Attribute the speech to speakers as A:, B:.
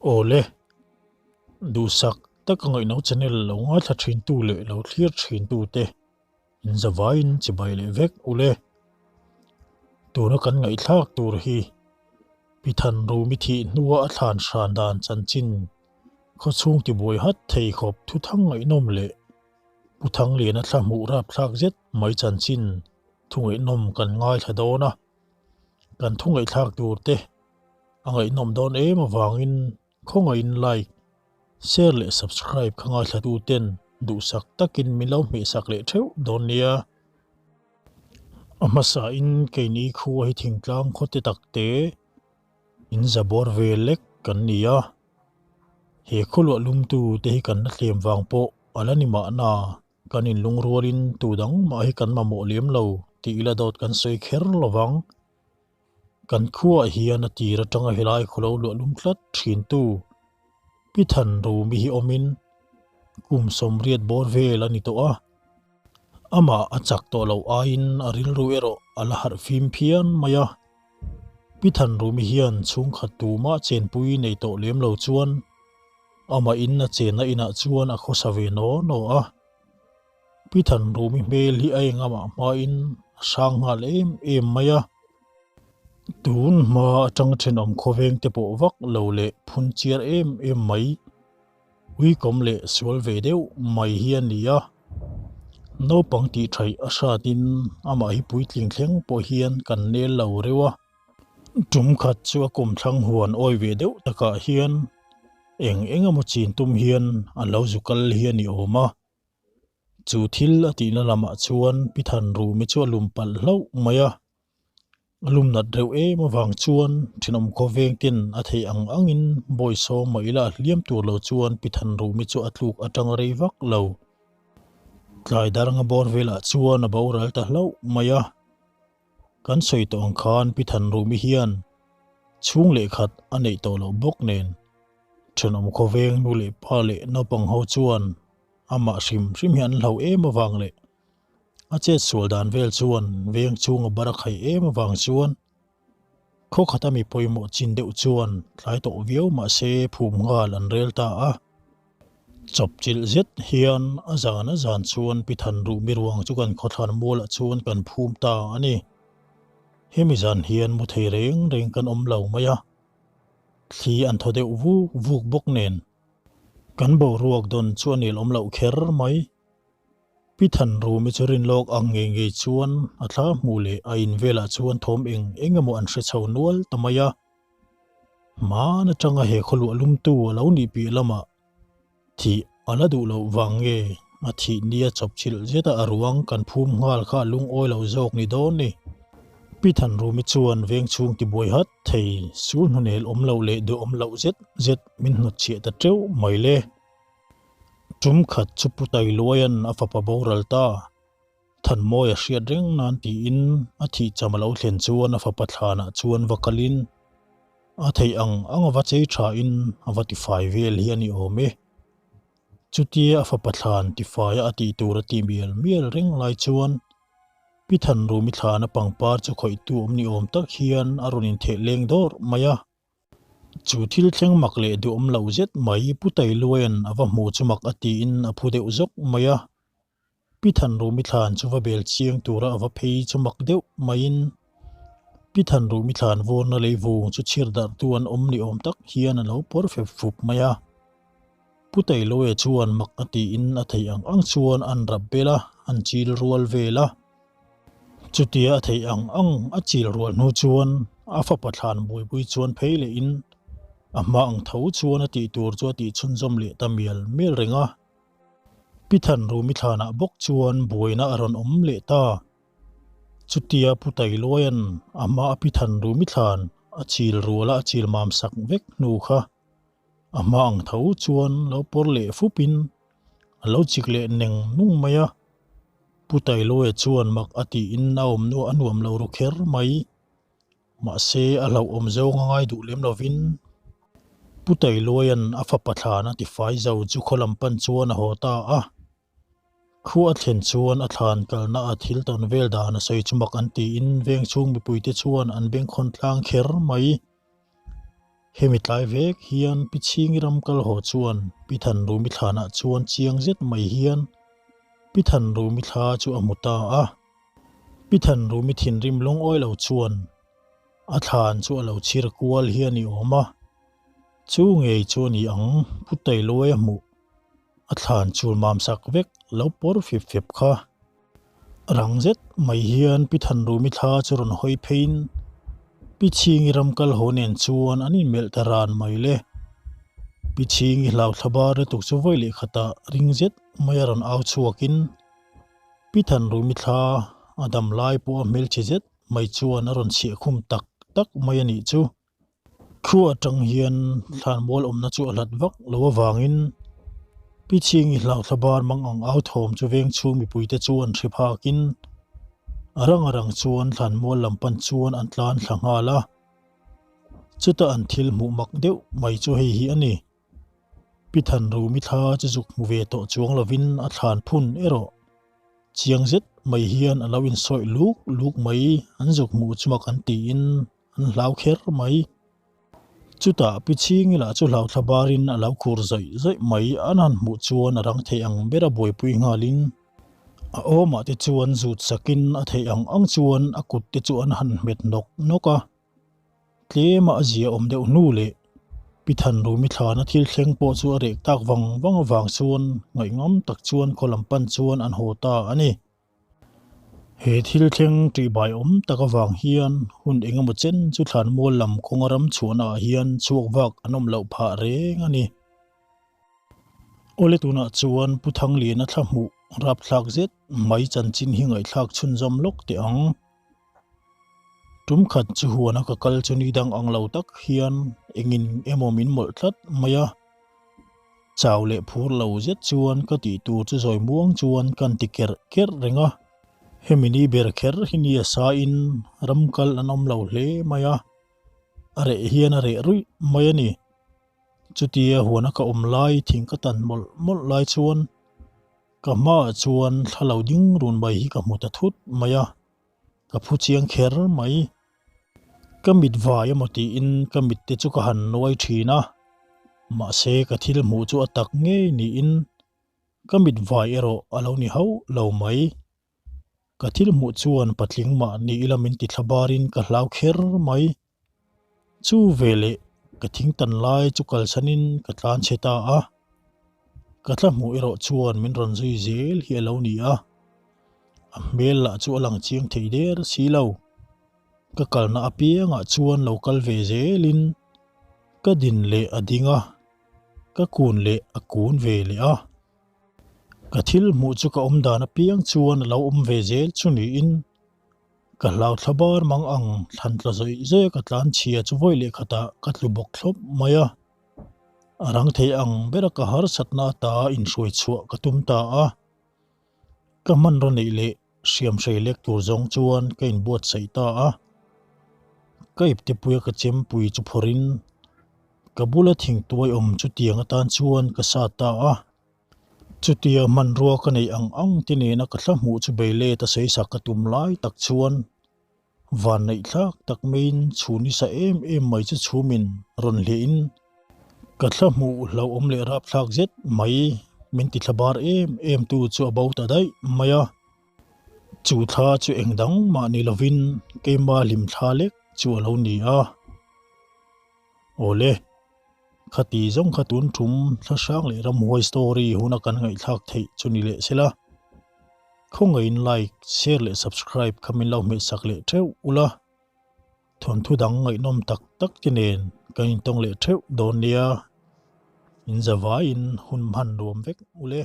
A: Awle, duhsak taka ngaihno channel lo ngaithla thintu leh lo thlir thintu te in zavaiin chibai leh vek ule. Tuna kan ngaihthlak tur hi Pi Thanrumi thih hnua a thlan hran dan chanchin khawchhung tibuai hat thei khawp thuthang ngaihnawm leh Pu Thangliana thla hmuh rapthlak zet mai chanchin thu ngaihnawm kan ngaithla dawn a, kan thu ngaihthlak tur te a ngaihnawm dawn em avangin khawngaihin like, share leh subscribe kha ngaithla tu ten duhsak takin min lo hmehsak leh theuh dawn nia. A hmasa in keini khua hi thingtlang khaw te tak te in za bawr ve lek kan ni a, he khawluah lumtu te hi kan la thlem vang pawh a la ni mahna kan inlungrualin tu dang mah hi kan mamawh lem lo tih ila dawt kan sawi kher lo vang. Kan khuaah hian a tir atanga helai khaw lo luah lum tlat thintu Pi Thanrumi hi awmin kum 80 bawr vel a ni tawh a. Amah a chak tawh loh aiin a rilru erawh a la harh fim phian mai a. Pi Thanrumi hian chhungkhat tumah chenpui nei tawh lem lo chuan amah in a chenna inah chuan a khawsa ve naw naw a. Pi Thanrumi hmel hi a eng amah hmain a hrang nghal em em mai a. Tun hma atang thenawm khawveng te pawh vak lo leh phun chiar em em mai, uikawm leh sual ve deuh mai hi a ni a. Naupang tih thaih a hratin amah hi puitling thleng pawh hian kan nel lo reuh a. Tum khat chu a kumthlang huan awi ve deuh takah hian eng eng emaw chin tum hian a lo zu kal hi a ni awm a. Chu thil a tihna lamah chuan Pi Thanrumi chu a lum palh hlauh mai a. A lum nat reuh em avang chuan thenawm khawveng ten a theih ang angin bawi sawm mah ila a hliam tur lo chuan Pi Thanrumi chu a tluk atang rei vak lo. Tlai daranga bawr velah chuan a boral ta hlauh mai a. Kan sawi tawh ang khan Pi Thanrumi hian chhung leh khat a neih tawh loh bawk nen thenawm khawveng nu leh pa leh naupang ho chuan amah hrim hrim hi an hlauh em avang leh a chet sual dan vel chuan veng chhung a bar a khaih em avang chuan khaw khata mi pawimawh chin deuh chuan tlai tawh viau mahse phum nghal an rel ta a. Chawpchilh zet hian a zan a zan chuan Pi Thanrumi ruang chu kan khawthlan mualah chuan kan phum ta a ni. Hemi zan hian mu thei reng reng kan awm lo mai a, thli an thaw deuh vuk vuk bawk nen kan boruak dawn chu a nel awm loh kher mai. Pi Thanrumi chu rin lawk ang ngei ngei chuan a thla hmuh leh a in velah chuan thawm eng eng emaw an hre chho nual ta mai a. Hman atanga he khawluah lumtu a lo nih piah lamah thih a la duh loh vang nge a thih nia chawpchilh zeta a ruang kan phum nghal kha a lungawi lo zawk ni dawn ni. Pi Thanrumi chuan veng chhung tibuai hat thei sul hnunel awm loh leh duhawm loh zet zet min hnutchhiah ta teuh mai le. Tum khat chu Pu Tailuaia'n a fapa boral ta. Thanmawi a hriat reng nan tiin a thih cham a lo thlen chuan a fapa thlanah chuan va kalin a theih ang ang a va chei thain a va tifai vel hi a ni awm e. Chutia a fapa thlan tifaia a tih tur a ti mial mial reng lai chuan Pi Thanrumi thlana pangpar chu khawihtu awm ni awm tak hian a rawn intheh leng dawrh mai a. Chu thil thleng mak leh duhawm lo zet mai Pu Tailuaia'n a va hmu chu mak a tiin a phu deuh zawk mai a. Pi Thanrumi thlan chu va bel chiang tura a va phei chu mak deuh maiin Pi Thanrumi thlan vawrna lei vung chu chhir darhtu an awm ni awm tak hian a lo pawr fep fup mai a. Pu Tailoe chuan mak a tiin a theih ang ang chuan an rap bel a, an chil rual vel a. Chutia a theih ang ang a chil rual hnu chuan a fapa thlan buaipui chuan phei lehin a hma ang tho chuan a tih tur chu a tih chhunzawm leh ta mial mial reng a. Pi Thanrumi thlanah bawk chuan buaina a rawn awm leh ta. Chutia Pu Tailuaia'n a hma a Pi Thanrumi thlan a chil ruala a chil mam sak vek hnu kha a hma ang tho chuan lo pawr leh fupin a lo chik leh neng nung mai a. Pu Tailuaia chuan mak a tiin a awmnu a nuam lo ru kher mai. Mahse, a hlauhawm zawng a ngai duh lem lovin Pu Tailuaia'n a fapa thlan a tifai zo chu khaw lam pan chuan a haw ta a. Khua a thlen chuan a thlan kalna a thil tawn vel dan a sawi chu mak an tiin veng chhung mipuite chuan an bengkhawn tlang kher mai. Hemi tlai vek hian Pi Chhingi ram kal haw chuan Pi Thanrumi thlanah chuan chiang zet mai hian Pi Thanrumi thla chu a hmu ta a. Pi Thanrumi thinrim lungawi lo chuan a thlan chu a lo chhir kual hi a ni awm a. Chu ngei chu a ni ang Pu Tailuai a hmuh a thlan chul mam sak vek lo pawr fip fep kha. Rang zet mai hian Pi Thanrumi thla chu rawn hawi pheiin Pi Chhingi ram kal haw nen chuan an inmelh ta ran mai le. Pi Chhingi hlau thla bar lutuk chu vawi leh khatah ring zet mai a rawn au chhuakin Pi Thanrumi thla a dam lai pawh a hmelchhe zet mai chuan a rawn chhiah khum tak tak mai a nih chu. Khu atang hian thlanmual awmna chu a hlat vak lo avangin Pi Chhingi hlauthla bar mang ang au thawm chu veng chhung mipuite chu an hri phakin a rang a rang chuan thlanmual lam pan chuan an tlan thla nghal a. Chuta an thil hmuh mak deuh mai chu hei hi a ni. Pi Thanrumi thla chu zuk hmu ve tawh chuang lovin a thlan phun erawh chiang zet mai hian a lo insawi luk luk mai an zuk hmuh chu mak an tiin An hlau kher mai. Chutah Pi Chhingi lah chu hlau thla barin a lo khur zawih zawih mai. An han hmuh chuan a rang theih ang bera buaipui nghalin a awmah te chuan zut sakin a theih ang ang chuan a kut te chu an han hmet nawk nawk a. Tlema a zia awm deuh hnu leh Pi Thanrumi thlana thil thleng pawh chu a reh tak vang vang avang chuan ngaihngam tak chuan khaw lam pan chuan an haw ta a ni. He thil thleng tihbai awm tak avang hian hun eng emaw chen chu thlanmual lam kawnga ram chhuahnaah hian chhuak vak an awm loh phah reng a ni. Awle tunah chuan Pu Thangliana thla hmuh rapthlak zet mai chanchin hi ngaihthlak chhunzawm lawk teh ang. Tum khat chu huana ka kal chu ni dang ang lo tak hian engin emaw min mawlh tlat mai a. Chau leh phur lo zet chuan ka tih tur chu zawi muang chuan kan ti kerh kerh reng a. Hemi ni ber kher hi ni a sain ram kal an awm lo hle mai a, a reh hian a reh ruih mai a ni. Chutia huana ka awm lai thing ka tan mawlh mawlh lai chuan ka hmaah chuan thla lo ding run mai hi ka hmu ta thut mai a. Ka phu chiang kher mai. Ka mit vai emaw tiin ka mit te chu ka han nuai thin a, mahse ka thil hmuh chu a tak ngei niin ka mit vai erawh a lo ni hauh lo mai. Ka thil hmuh chuan patling mah ni ila min ti thla barin ka hlau kher mai. Chu veleh ka thing tan lai chu kalsanin ka tlan chhe ta a, ka thla hmuh erawh chuan min rawn zui zel hi a lo ni a, a hmel lah chu a lang chiang thei der si lo. Ka kalna apiangah chuan lo kal ve zelin ka din leh a ding a, ka kun leh a kun ve leh a. Ka thil hmuh chu ka awm dan apiang chuan a lo awm ve zel chu niin Ka hlau thla bar mang ang thlan tla zawih zawih a ka tlan chhia chu vawi leh khatah ka tlu bawk thlawp mai a. A rang thei ang bera ka harsatna ata inhruai chhuah ka tum ta a. Ka hmanraw neih leh hriamhrei lek tur zawng chuan ka inbuatsaih ta a. Ka iptepuia ka chempui chu phawrhin ka bula thingtuai awm chutiang atan chuan ka sat ta a. Chutia hmanrua ka neih ang ang te nena ka thla hmuh chu bei let a sawisak ka tum lai tak chuan van neih thlak tak maiin chhun i sa em em mai chu chhumin rawn hliahin ka thla hmuh hlauhawm leh rapthlak zet mai min ti thla bar em em tu chu a bo ta daih mai a. Chu thla chu eng dang mah ni lovin keima hlim thla lek chu a lo ni a. Awle. Khati zawng kha tun tum thla hrang leh ramhuai story huna kan ngaihthlak theih chu ni leh sela. Khawngaihin like, share leh subscribe kha min lo hmehsak leh theuh ula. Thawnthu dang ngaihnawm tak tak te nen kan intawng leh theuh dawn nia. In zavaiin hun hman nuam vek ule.